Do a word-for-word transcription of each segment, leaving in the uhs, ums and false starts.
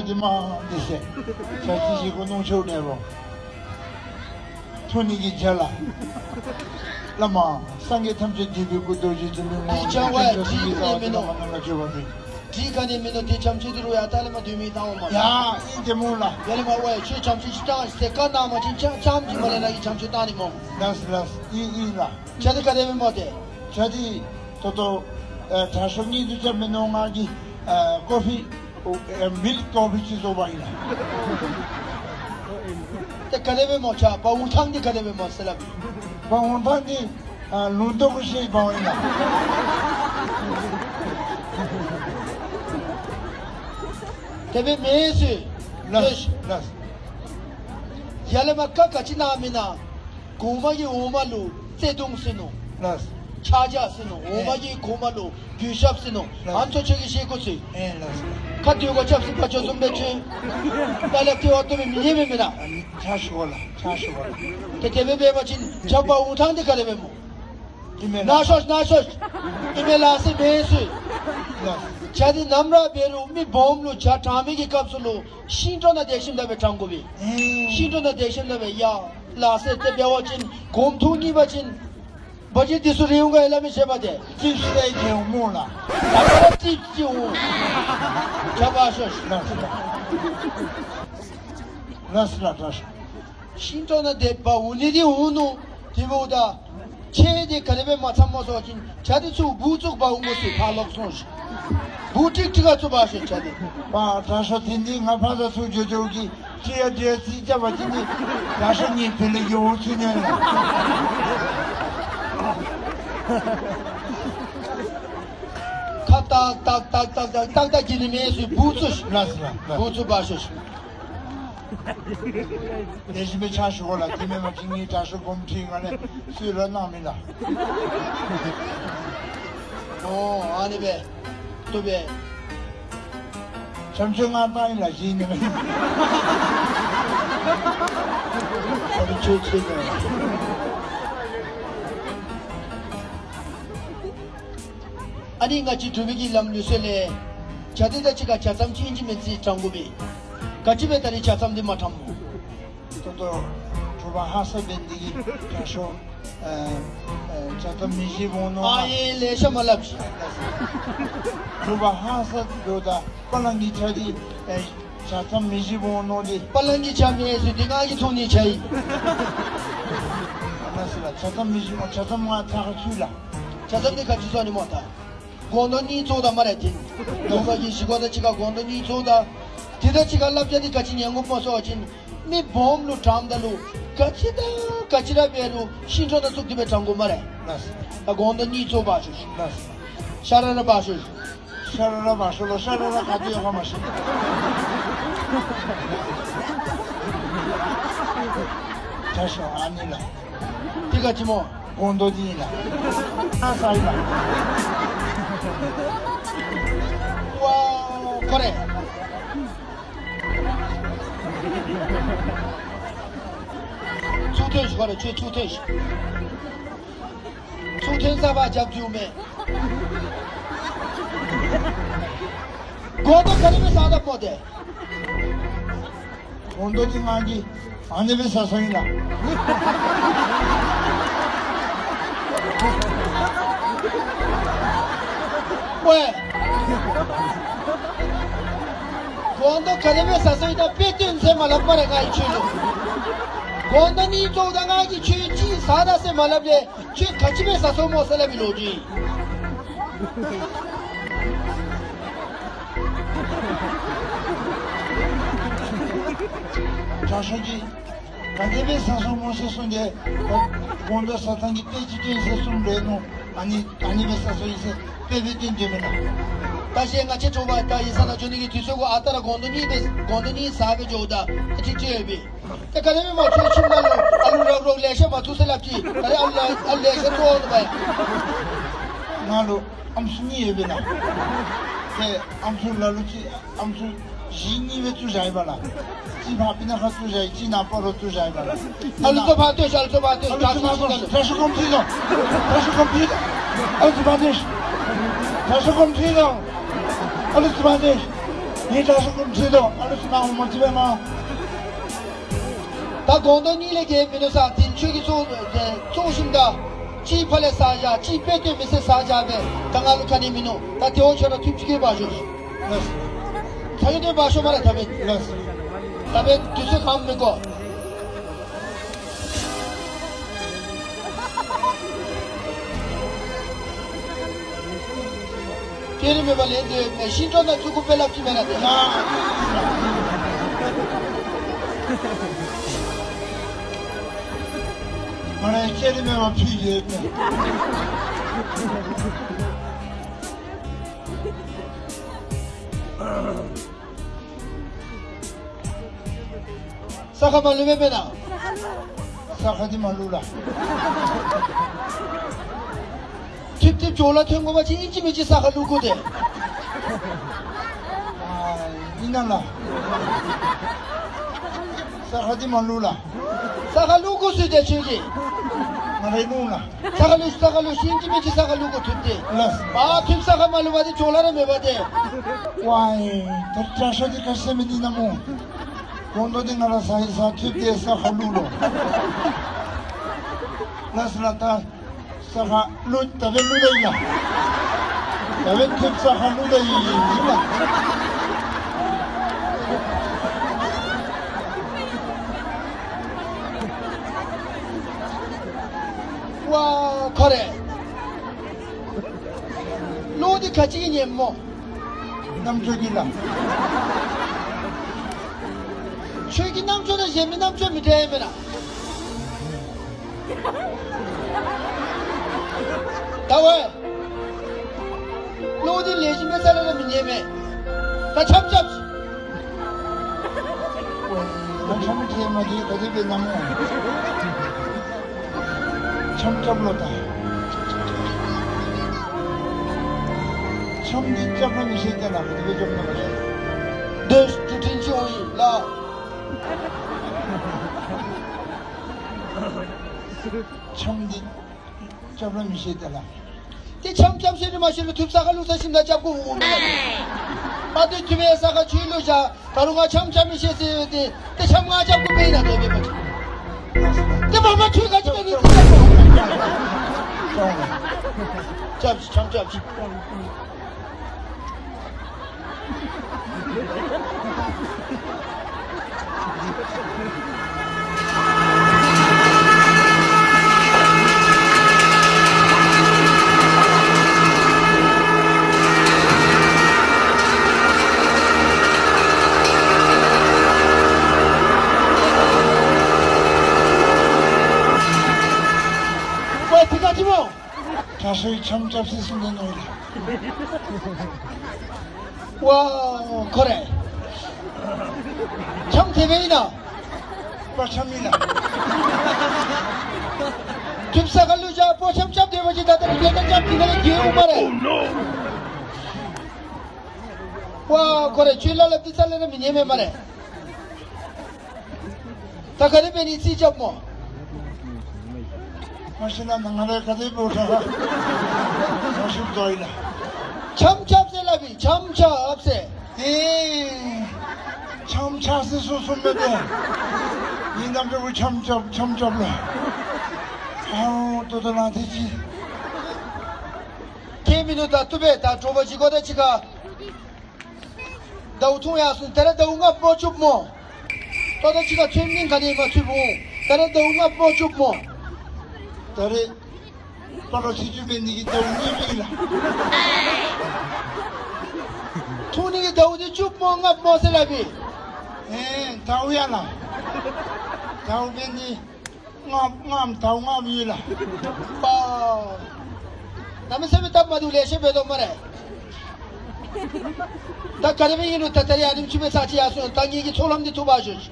འདི་མ་འདི་ཟེར། ཇ་ཅིག་བཞེས་དགོ་མནོ་ཆོག་ནས་རོ། འཐུང་ནི་གི་ཇ་ལགས། བླ་མ་སངས་རྒྱས་ཐམས་ཅད་འདུས་པའི་སྐུ་རྡོ་རྗེ་འཛིན་པའི་ངོ་བོ་ཅང་བ་ཡ་ཇི་ནས་མིན་ནོ། ཇི་ག་ནས་མིན་ནོ། དེ་ཇ་མཆོད་འདི་རུ་ཡ་ད་ལས་མ་འདུས་མི་བཏང་བ་མ། ཡ་ཨིན་དེ་མོ་ལགས། ཡ་ལས་མ་བ་ཡ་ཁྱོད་ཇ་མཆོད་ཅིག་བཏང་ཟེར་བཀའ་གནང་བ་ཅིན་ཅང་ཅང་ཅིག་མ་ལས་ན་གི་ཇ་མཆོད་བཏང་ནི་མོ། ལགས་ལགས་ཨིན་ཨིན་ལགས། ཇ་འདི་ག་དེ་སྦེ་མོ་དེ། ཇ་འདི་ཏོག་ཏོ་ཨེ་དྲག་ཤོས་གཉིས་འདི་ཇ་མིན་ནོ། ང་གིས་ཨེ་ཀོ་ཕི་ཨེ་མིལཀ་ཀོ་ཕི་ཅིག་བཟོ་བ་ཨིན་ལགས། དེ་ག་དེ་སྦེ་མོ་ཇ་བ་འུ་ཐང་འདི་ག་དེ་སྦེ་མོ་ཟེར་ལགས། བ་འུ་ཐང་འདི་ཨ་ལུང་རྟོགས་ཤིག་བ་འུ་ཨིན་ལགས། དེ་སྦེ་མེན་ཟེར། ལགས་ལགས། ཡ་ལས་མ་བཀའ་ག་ཅི་གནང་མི་ན། གོང་མ་གི་འོག་མ་ལུ་བརྩེ་གདུང་ཟེར་ནོ། ལགས། ཆ་རྒྱ་ཟེར་ནོ། འོག་མ་གི་གོང་མ་ལུ་གུས་ཞབས་ཟེར་ནོ། ལགས། ཨ་ནི་ཚུ་ཁྱོད་ཀྱིས་ཤེས་དགོ་ཟེར། ཨེ་ལགས། ཁ་འདོན་གོ་ཆབ་སྲིད་པ་ཅོ་བཟུམ་སྦེ་ཁྱོད་ད་ལས་ཏེ་འོ་ཏེ་སྦེ་མི་ཉན་མི་མེན་ན། ཨ་ནི་ཆ་ཞུ་བ་ལགས། ཆ་ཞུ་བ་ལགས། ཏེ་དེ་སྦེ་འབད་བ་ཅིན་ཇ་བ་འུ་ཐང་འདི་ག་དེ་སྦེ་མོ། ཨིན་མས་ལགས། ན་ཤོས་ན་ཤོས། ཨིན་མས་ལགས་ཟེར་མེན་ཟེར། ལགས། ཇ་འདི་ནམ་ར་འབད་རུང་མི་སྦོམ་ལུ་ཇ་དྲང་མི་གི་སྐབས་སུ་ལུ་ཤིང་ཏོག་ནང་དེ་ཤིང་ད་སྦེ་དྲང་དགོ་པས། ཨེ། ཤིང་ཏོག་ནང་དེ་ཤིང་ད་སྦེ་ཡ་ལགས་ཟེར་ཏེ་འབད་བ་ཅིན་གོམ་ཐུག་ཉིལ་བ་ཅིན་བ་ཅིན་འདི་ཚུ་རེ་འོང་ག་ཡ་ལ་མི་ཤེས་པ་དེ། ཙིགཔ་ཟེར་ཡི་འོང་མོ་ལགས། ད་ལྟོ་ཙིགཔ་ཅིག་འོང་། ཇ་བ་ཤོས་ལགས། ལགས་ལགས་ལགས། ཤིང་ཏོག་ནང་དེ་བ་འུ་ནི་འདི་འུ་ནུ་དེ་འབདཝ་ད། ཁྱེད་འདི་ག་དེ་སྦེ་མ་འཚམ་མོ་ཟེར་བ་ཅིན་ཇ་འདི་ཚུ་བུ་ཚུ་བ་འུ་མོ་ཟེར་ཕར་ལོག་སོང་ཤིག། བུ་ཀྲིག་ཀྲི་ག་ཚུ་བ་ཤོས་ཇ་འདི། བ་དྲག་ཤོས་དེ་འདི་ང་ཕར་ཚུར་འགྱོ་འགྱོ་གི་ཅི་ཡ་འདི་ཡ་ཙིགཔ་ཅ་བ་ཅིན་འདི་དྲག་ཤོས་ངེ་བེ་ལེ་གི་འུ་ཚུ་ཉན་ལགས། ཁ་ཏག་ཏག་ཏག་ཏག་ཏག་ཏག་ཏག་གི་ནི་མེད་ཟེར་བུ་ཚུ་ཤིག། ལགས་ལགས་ལགས། བུ་ཚུ་བ་ཤོས་ཤིག། ལེགས་ཤོམ་སྦེ་ཕྱག་ཞུ་དགོ་ལགས། དེ་མེན་པ་ཅིན་ངེའི་དྲག་ཤོས་གོམས་འདྲིས་ང་ལས་སུས་ར་གནང་མི་ལགས། ཨོ་ཨ་ནི་སྦེ་བཏུབ་པས། ཆམ་ཆུ་ང་བཏང་ཡི་ལགས་ཞིན་ནི་མེན། ཆམ་ཆུ་ཆུ་ནི། ཨ་ནི་ང་བཅས་འབྲུག་པའི་གི་ལམ་ལུགས་སྲོལ་ལས་ཇ་འདི་དང་གཅིག་ཁར་ཇ་མཚམས་ཅིག་ཨིན་ཅི་མིན་ཅི་དྲང་དགོ་པས། ག་ཅི་སྦེ་ད་རིས་ཇ་མཚམས་འདི་མ་དྲངམ་སྨོ། ད་ལྟོ་དྲོ་པ་ཧ་སག་འབད་ནི་འདི་གིས་ཇ་ཤོ་ཨ་ཨ་ཇ་མཚམས་མི་བཞེས་འོང་མནོ། ཨ་ཡེ་ལེ་ཤ་མ་སླབ་ཤིག། དྲོ་པ་ཧ་སག་འགྱོཝ་ད་པ་ལང་གི་ཇ་འདི་ཨེ་ཇ་མཚམས་མི་བཞེས་འོང་མནོ་སྟེ། པ་ལང་གི་ཇ་མེན་ཟེར་འདི་ང་གིས་འཐུང་ནི་ཇ་ཨིན། ཨ་ན་ཟེར་ལགས། ཇ་མཚམས་མི་བཞེས་འོང་། ཇ་མཚམས་ང་ཚར་ཁ་ཚུད་ལགས། ཇ་མཚམས་འདི་ག་ཅི་བཟོ་ནི་སྨོ་ད། དགོང་དྲོ་གཉིད་ཚོརཝ་ད་སྨ་རེ་ཏེ། དགོང་དྲོ་གི་བཞེས་སྒོ་དང་གཅིག་ཁར་དགོང་དྲོ་གཉིད་ཚོརཝ་ད། དེ་དང་གཅིག་ཁར་བསླབ་བྱ་འདི་ག་ཅི་ཉན་དགོཔ་སྨོ་ཟེར་བ་ཅིན། མི་སྦོམ་ལུ་དྲངམ་ད་ལུ་ག་ཅི་དང་ག་ཅི་ར་འབད་རུང་ཤིང་ཏོག་ནང་བཙུགས་ཏེ་སྦེ་དྲང་དགོ་སྨ་རེ། ལགས། ད་དགོང་དྲོ་གཉིད་ཚོར་བ་ཤོ་ཤོ། ལགས། ཤ་ར་ར་བ་ཤོ་ཤོ། ཤ་ར་ར་བ་ཤོ་ལོ། ཤ་ར་ར་ག་ཏེ་ཡོད་ག་མ་ཤེས། ད་ཤོ་ཨ་ནི་ལགས། འདི་ག་ཅི་སྨོ། དགོང་དྲོ་འདི་ཨིན་ལགས། ཨ་ས་ཨིན་ལགས། ཝའོ་ཁོ་རེ། ཚུར་ཐོན་ཤིག། ཁོ་རེ་ཁྱོད་ཚུར་ཐོན་ཤིག། ཚུར་ཐོན་ས་པ་རྒྱབ་འགྱོ་མས། དགོང་དྲོ་ག་དེ་སྦེ་བཟའ་དཔ་སྨོ་དེ། དགོང་དྲོ་འདི་ང་གིས་ཨ་ནི་སྦེ་བཟའ་སོ་ཨིན་ལགས། ཝའེ། དགོང་དྲོ་ག་དེ་སྦེ་བཟའ་སོ་ཨིན་ན་དཔེ་སྟོན་ཟེར་མ་སླབ་སྨ་རེ་ང་གིས་ཁྱོད་ལུ། དགོང་དྲོ་གཉིད་ཚོརཝ་ད་ང་གིས་ཁྱོད་ཅིག་བཟའ་ད་ཟེར་མ་སླབ་ལས། ཁྱོད་ག་ཅི་སྦེ་བཟའ་སོ་སྨོ་ཟེར་སླབ་པའི་ལོ་རྒྱུས་ཨིན། དྲག་ཤོས་ཀྱིས་ག་དེ་སྦེ་བཟའ་སོ་སྨོ་ཟེར་གསུངས་ཏེ། དགོང་དྲོ་བཟའ་ཐངས་ཀྱི་དཔེ་ཅིག་སྟོན་ཟེར་གསུངམ་རེ་ནོ། ཨ་ནི་ཨ་ནི་སྦེ་བཟའ་སོ་ཨིན་ཟེར་དཔེ་སྦེ་སྟོན་དོ་མེན་ན། ད་ཤེས་ང་བཅས་དྲོ་པ་ད་ཡིག་ཚང་ནང་འགྱོ་ནི་གི་དུས་ཚོད་གུ་ཨ་རྟག་ར་དགོང་དྲོ་གཉིད་སྦེ་དགོང་དྲོ་གཉིད་བཟའ་སྦེ་འགྱོཝ་ད་ཨ་ཅིག་ཅིག་ཡོད་པས། ཏེ་ག་དེ་སྦེ་མ་ཚུགས་ཁྱིམ་ནང་ལུ་ཨ་ལུ་རོག་རོག་ལེ་ཤ་མ་ཚུགས་ཟེར་སླབ་ཅི། ད་རེས་ཨ་ལུ་ཨ་ལུ་ལེ་ཤ་ཚུགས་འོང་ནུག་པ་ཡ། ང་ལུ་ཨམ་སྲུ་གཉིས་ཡོད་པས་ལགས། ཏེ་ཨམ་སྲུ་ལ་ལུ་ཅིག་ཨམ་སྲུ་བཞི་གཉིས་སྦེ་བཙུགས་བཞག་ཡི་པ་ལགས། གཅིག་ཕར་སྤུ་ན་ཁ་བཙུགས་བཞག་ཡི། གཅིག་ནཱ་སྤ་རོ་བཙུགས་བཞག་ཡི་པ་ལགས། ཨ་ལུ་ཚུ་ཕར་སྟོན་ཤིག། ཨ་ལུ་ཚུ་ཕར་སྟོན་ཤིག། ཨ་ལུ་ཚུ་ཕར་སྟོན་ཤིག། དྲག་ཤོས་གོམས་འདྲིས་དང་། དྲག་ཤོས་གོམས་འདྲིས་དང་། ཨ་ལུ་ཚུ་ཕར་སྟོན་ཤིག། དྲག་ཤོས་གོམས་འདྲིས་དང་། ཨ་ལུ་ཚུ་ཕར་སྟོན་ཤིག། ངེའི་དྲག་ཤོས་ཀུན་ཁྲིད་དོ། ཨ་ལུ་སུ་ནང་འོང་མ་ཅི་བས་མ། ད་དགོང་དག་གཉིད་ལས་བརྒལ་མི་ནུས་ས་དེ་ཁྱོད་ཀྱིས་གཙོ་གཙོ་ཞིམ་ད། གཅིག་ཕར་ལས་ས་བཞག་གཅིག་དཔེ་སྟོན་མི་ཚེ་ས་བཞག་པས་ད་ང་ལུ་ག་ནི་མི་ནུས། ད་དེ་འོང་ཆོག་ན་ཐུབ་ཅིག་གིས་འབག་ཤོག། ལགས། ཚ་གི་དེ་འབག་ཤོག་མ་རེད་ད་བས། ལགས། ད་བས་དུས་ཚོད་གང་མི་དགོས། ཁྱེད་རིགས་མེད་པ་ལས་འདི་མེད་ཤིང་ཏོག་ན་བཙུགས་དགོས་དཔེ་ལབ་ཀྱི་མེད་ན་དེ། ང་རང་ཁྱེད་རིགས་མེད་པ་ཕུལ་ཡོད་པས། ས་ཁ་མ་ལུ་མེད་པས་ན། ས་ཁ་འདི་མ་ལུ་ལ། ཐིབ་ཐིབ་ཇོ་ལ་ཐོན་དགོ་པ་ཅིན་ཨིན་ཅི་མིན་ཅི་ས་ཁ་ལུ་དགོ་དེ། ཨ་ཨིན་ན་ལ། ས་ཁ་འདི་མ་ལུ་ལ། ས་ཁ་ལུ་དགོ་ཟེར་དེ་ཁྱོད་ཀྱིས། ང་རའི་ལུ་ལ། ས་ཁ་ལུ་ས་ཁ་ལུ་ཤིན་ཅི་མིན་ཅི་ས་ཁ་ལུ་དགོ་ཐིབ་དེ། ལགས། ཨ་ཐིབ་ས་ཁ་མ་ལུ་བ་དེ་ཇོ་ལ་ར་མེད་པ་དེ། ཝའི་ད་དྲག་ཤོས་དེ་ག་ཟེར་མི་འདི་ན་མོ། གོང་དུ་འདི་ང་ར་ས་ཡི་ས་ཐིབ་དེ་ས་ཁ་ལུ་ལོ། ལགས་ལ་ད། ས་ཁ་ལུ་ད་བས་ལུ་ད་ཡིན་ལ། ད་བས་ཐིབ་ས་ཁ་ལུ་ད་ཡིན་ལ། ཝ་ཁོ་རེ། ལུ་འདི་ག་ཅི་ཡིན་ཉེ་མོ། རྣམ་ཅོ་གི་ལ། ཁྱོད་ཀྱི་རྣམ་ཅོ་དང་གཞན་མི་རྣམ་ཅོ་མི་འདྲ་ཡ་མེན་ན། ད་ཝའི། ལུ་འདི་ལས་ཀྱི་མེད་ས་ལ་ལ་མི་ཉན་མེད། ད་ཆམ་ཆམ། ང་ཆམ་ཆེ་མ་གི་ག་དེ་བས་ན་མོ། ཆམ་ཆམ་ལོ་ད། ཆམ་འདི་ཆམ་ལ་མི་ཤེས་ཏེ་ལ་ག་དེ་བས་ཆམ་ལ་མི་ཤེས། དེ་ཏུ་ཐིན་ཅི་འོ་ཡི་ལ། ཆམ་འདི་ཆམ་ལ་མི་ཤེས་ཏེ་ལ། ཏེ་ཆམ་ཆམ་ཤེས་ནི་མ་ཤེས་ལུ་ཐུབ་ས་ཁ་ལུ་ས་ཤིམ་ད་ཆབ་གུ་འུ་མི་ལ། ཨ་ཏེ་ཐུབ་ཡ་ས་ཁ་ཆུ་ལུ་བཞག། ད་རུང་ང་ཆམ་ཆམ་མི་ཤེས་ཟེར་ཏེ་ཏེ་ཆམ་ང་ཆབ་གུ་པེ་ན་ཏེ་པེ་པ་ཏེ་མ་མ་ཆུ་ག་ཅི་པེ་ནི་ཏེ་ཆབ་གུ། ཆབ་ཆམ་ཆབ། ཝའི་ཏེ་ག་ཅི་མོ། ཁྲ་ཤོས་ཆམ་ཆབ་སི་སུ་ནེ་ནོ་ཡི་ལ། ཝའོ་ཁོ་རེ། ཆམ་ཐེབས་ཨིན་ན། པ་ཆམ་ཨིན་ན། ཐུབ་ས་ཁ་ལུ་བཞག་པོ་ཆམ་ཆབ་ཐེབས་པ་ཅིན་ད་ལྟ་རི་ལེ་ད་ཆབ་ཐེབས་ན་ལེ་གེ་འོང་མ་རེ། ཝའོ་ཁོ་རེ་ཁྱོད་ལ་ལབ་ཏེ་ས་ལེ་ར་མི་ཉན་མེད་མ་རེ། ད་ག་རེ་འབད་ནི་རྩིས་རྐྱབ་མོ། མ་གཞི་ན་ང་ར་ག་དེ་འབོ་ཁྲ་ཁ་མ་ཤུབ་དོ་ཨིན་ལ། ཆམ་ཆབ་ཟེར་ལ་བི་ཆམ་ཆབ་ཟེར། ཨེ་ཆམ་ཆབ་ཟེར་སོ་སོ་མེད་པས། ཨིན་ནམ་འབད་བུ་ཆམ་ཆབ་ཆམ་ཆབ་ལ། ཨའོ་ཏོ་ཏོ་ལང་ཐེ་ཅི། ཁྱེད་མི་ནུ་ད་ཏུ་བེ་ད་དྲོ་པ་ཅིག་གོ་ད་ཅི་ག། ཟླཝ་ཐུང་ཡར་སོང་། ད་རེས་ཟླཝ་ལྔ་པོ་བཅུག་མོ། ད་ལྟོ་ཅིག་ཁར་ཚུན་ནིང་ག་ནི་མ་ཚུད་འོང་། ད་རེས་ཟླཝ་ལྔ་པོ་བཅུག་མོ། ད་རེས་པ་ལོ་ཚེས་བཅུ་པའི་ཉིན་གྱི་ཟླཝ་གཉིས་པའི་ལ། ཐུང་ནིང་གི་ཟླཝ་འདི་བཅུ་མོ་ལྔ་མོ་ཟེར་ལ་བི། ཨེ་ཟླཝ་ཡ་ལ། ཟླཝ་པའི་ཉིན། ལྔ་ལྔ་ཟླཝ་ལྔ་ཡོད་ལ། པ། གནམ་མེད་ས་མེད་སྟབས་མ་བདེཝ་ལེ་ཤ་འབད་དོ་སྨ་རེ། ད་ག་དེ་སྦེ་ཨིན་རུང་ད་ད་རེས་ཨ་ནེམ་ཅིག་སྦེ་ཚར་ཅིག་ཡར་སོང་། ད་ངེ་གི་ཚོགས་ལམ་འདི་ཐུགས་ཕར་ཞུགས།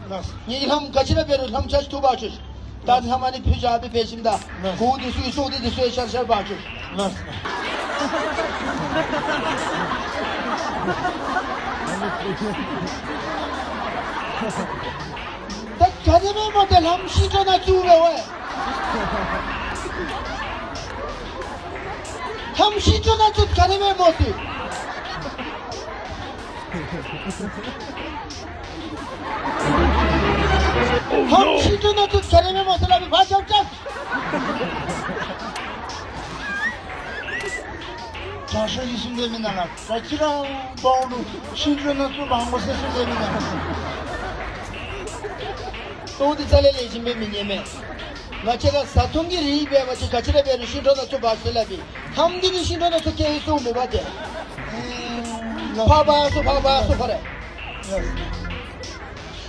ལགས། ངེ་གི་ལམ་ག་ཅི་ར་འབད་རུང་ལམ་ཆ་ཅིག་ཐུགས་ཕར་ཞུགས། ད་ལྷ་མ་ནི་ཕུལ་བཞག་སྦེ་འབད་ཞིནམ་ད། ལགས། གོ་བོ་འདི་ཚུ་གི་སྲོག་འདི་འདི་ཚུ་ཡང་ཤར་ཤར་ཕར་ཞུགས། ལགས། ད་ག་དེ་སྦེ་མོ་ཏེ་ལྷམ་ཤིང་ཏོག་ནང་བཙུགས་པས་ཝའི། ལྷམ་ཤིང་ཏོག་ནང་བཙུགས་ག་དེ་སྦེ་མོ་ཏེ། ཧམ་ཤིང་འབྲུག་ནང་ཚུད་ཁྱེར་རེ་མེན་མོ་ཟེར་སླབ་པའི་བ་ཆབ་ཆབ། དྲག་ཤོས་ཀྱིས་གསུངས་དེ་མེན་ན་ལགས། ག་ཅི་ར་འབདཝ་ད་ཤིང་འབྲུག་ནང་ཚུད་མ་འོང་ཟེར་གསུངས་དེ་མེན་ན་ལགས། ལྟོ་འདི་རྩ་ལས་ལེགས་ཤོམ་སྦེ་མི་ཉན་མས། ང་བཅས་ར་བཟའ་འཐུང་གི་རིགས་འབད་བ་ཅིན་ག་ཅི་ར་འབད་རུང་ཤིང་འབྲུག་ནང་ཚུད་འབག་ཟེར་སླབ་པའི། ཧམ་འདི་ནི་ཤིང་འབྲུག་ནང་ཚུད་སྐྱེལ་ཡི་གསུངས་མི་འབད་དེ། ཕར་འབག་ཡར་སོང་ཕར་འབག་ཡར་སོང་ཕར་རེ།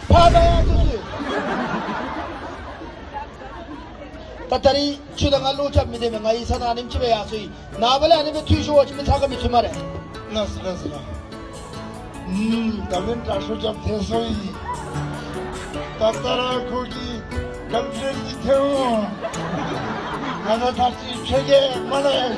ཕར་འབག་ཡར་སོང་ཟེར། ད་ད་རིས་ཁྱོད་དང་ང་བློ་རྐྱབ་མི་སྡོད་མས། ང་ཡིག་ཚང་ནང་ཨ་ནེམ་ཅིག་སྦེ་ཡར་སོང་ཡི། ནངས་པ་ལས་ཨ་ནི་སྦེ་འཐུས་ཤོར་བ་ཅིན་མི་ཚ་ག་མི་ཚུད་སྨ་རེ། ལགས་སོ་ལགས་སོ་ལགས། ཨུམ་ད་འབདན་དྲག་ཤོས་རྐྱབ་ཐལ་སོང་ཡི། ད་ད་ར་ཁོ་གིས་ག་དེ་སྦེ་འཐེན་འོང་། ང་ད་ད་ཅི་ཁྱོད་ཀྱིས་མ་ལ་ཡ།